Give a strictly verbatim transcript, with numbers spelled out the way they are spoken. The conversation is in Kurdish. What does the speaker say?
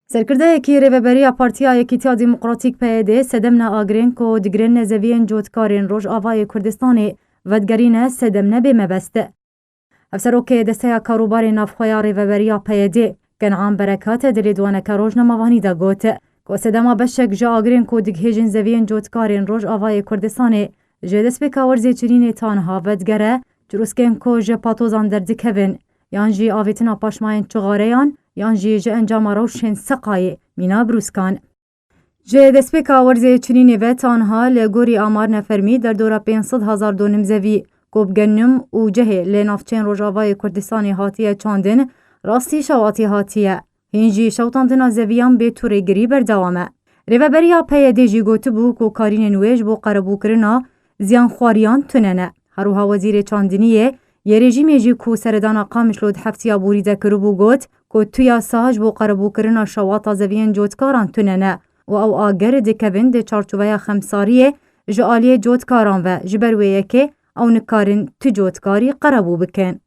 Serkirdeyekî rêveberiya Partiya Yekîtiya Demokratîk P Y D sedem ne agirên ku digirin zeviyên cotkarên Rojavayê Kurdistanê vedigerîne sedem ne bê mebest. Hevserokê Desteya Karûbarê Navxweya Rêveberiya P Y D, Kenan Berekat, di lêdwaneke rojnamevanî de got ku sedema beşek ji agirên ku digihêjin zeviyên cotkarên Rojavayê Kurdistanê ji destpêka werzê çinînê ta niha vedigere, çirûskên ku ji patozan derdikevin, yan jî avêtina paşmayên çixareyan, yan jî ji encama rewşên seqayê mîna brûskan. Ji destpêka werzê çinînê ve ta niha li gorî amarine fermî derdora pênc sed hezar donim zevî ku bi genim û cihê li navçeyên Rojavayê Kurdistanê hatiye çandin, rastî şewatî hatiye. Hîn jî şewtandina zeviyan bê tûrê girî berdewam e. Rêveberiya P Y D jî gotibû ku karînên wê ji bo qerebûkirina ziyanxwariyan tune ne. Her wiha wezîrê çandiniyê yê rejîmê jî ku seredana Qamişlo di heftiya borî de kiribû got ku tu yasa ji bo qerebûkirina şewata zeviyên cotkaran tune ne û ew agir dikevin di çarçoveya xemsariyê ji aliyê cotkaran ve, ji ber wê yekê ew nikarin tu cotkarî qerebû bikin.